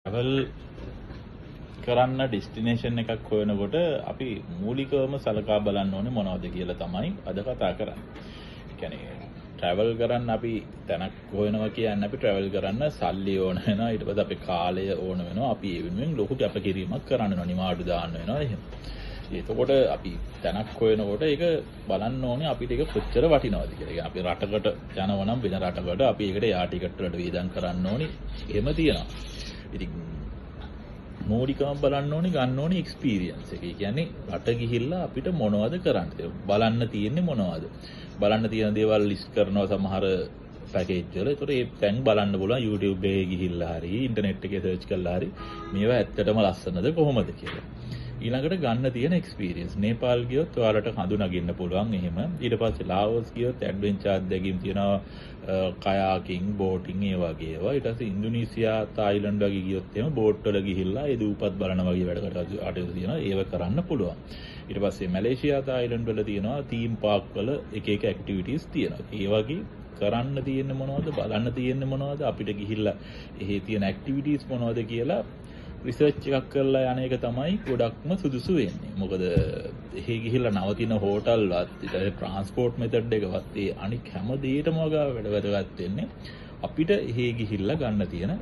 Travel කරන්න destination එකක් හොයනකොට අපි මූලිකවම සලකා බලන්න ඕනේ මොනවද කියලා තමයි අද කතා කරන්නේ. ඒ කියන්නේ ට්‍රැවල් කරන්න අපි තැනක් හොයනවා කියන්නේ අපි ට්‍රැවල් කරන්න සල්ලි ඕන වෙනවා, ඊට පස්සේ අපේ කාලය ඕන වෙනවා, අපි ඒ වෙනුවෙන් ලොකු කැපකිරීමක් කරන්න වෙනවා, නිවාඩු දාන්න වෙනවා එහෙම. එතකොට අපි තැනක් හොයනකොට ඒක බලන්න ඕනේ අපිට ඒක කොච්චර වටිනවද කියලා. ඒ කියන්නේ අපි රටකට යනවා නම් වෙන රටකට අපි ඒකට යා ටිකට් වලට වියදම් කරන්න ඕනේ. එහෙම තියෙනවා. ඉතින් මූලිකවම බලන්න ඕනේ ගන්න ඕනේ එක්ස්පීරියන්ස් එක. ඒ කියන්නේ රට ගිහිල්ලා අපිට මොනවද කරන්න බලන්න තියෙන්නේ මොනවද? බලන්න තියෙන දේවල් ලිස්ට් කරනවා සමහර පැකේජ් වල. ඒතකොට ඒ තැන් බලන්න පුළුවන් YouTube එකේ ගිහිල්ලා හරි ඉන්ටර්නෙට් එකේ සර්ච් කරලා හරි මේවා ඇත්තටම ලස්සනද කොහොමද කියලා. ඊළඟට ගන්න තියෙන එක්ස්පීරියන්ස්. නේපාල් ගියොත් ඔයාලට කඳු නගින්න පුළුවන් එහෙම. ඊට පස්සේ ලාઓස් ගියොත් ඇඩ්වෙන්චර් අත්දැකීම් තියෙනවා, කයාකින්, බෝටින් ඒ වගේ ඒවා. ඊට පස්සේ ඉන්දුනීසියා, තායිලන්ඩ් වගේ ගියොත් එහෙම බෝට් වල ගිහිල්ලා ඒ දූපත් බලන වගේ වැඩ කටයුතු තියෙනවා. ඒව කරන්න පුළුවන්. ඊට පස්සේ මැලේසියා, තායිලන්ඩ් වල තියෙනවා තීම් පාක් වල එක එක ඇක්ටිවිටීස් තියෙනවා. ඒ වගේ කරන්න තියෙන්නේ මොනවද, බලන්න තියෙන්නේ මොනවද, අපිට ගිහිල්ලා එහෙ තියෙන ඇක්ටිවිටීස් මොනවද කියලා රිසර්ච් එකක් කරලා යන එක තමයි ගොඩක්ම සුදුසු වෙන්නේ. මොකද එහෙ ගිහිල්ලා නවතින හෝටල්වත්, ඊට පස්සේ ට්‍රාන්ස්පෝර්ට් මෙතඩ් එකවත් ඒ අනික් හැම දෙයකටම වගා වැඩ වැදගත් වෙන්නේ අපිට එහෙ ගිහිල්ලා ගන්න තියෙන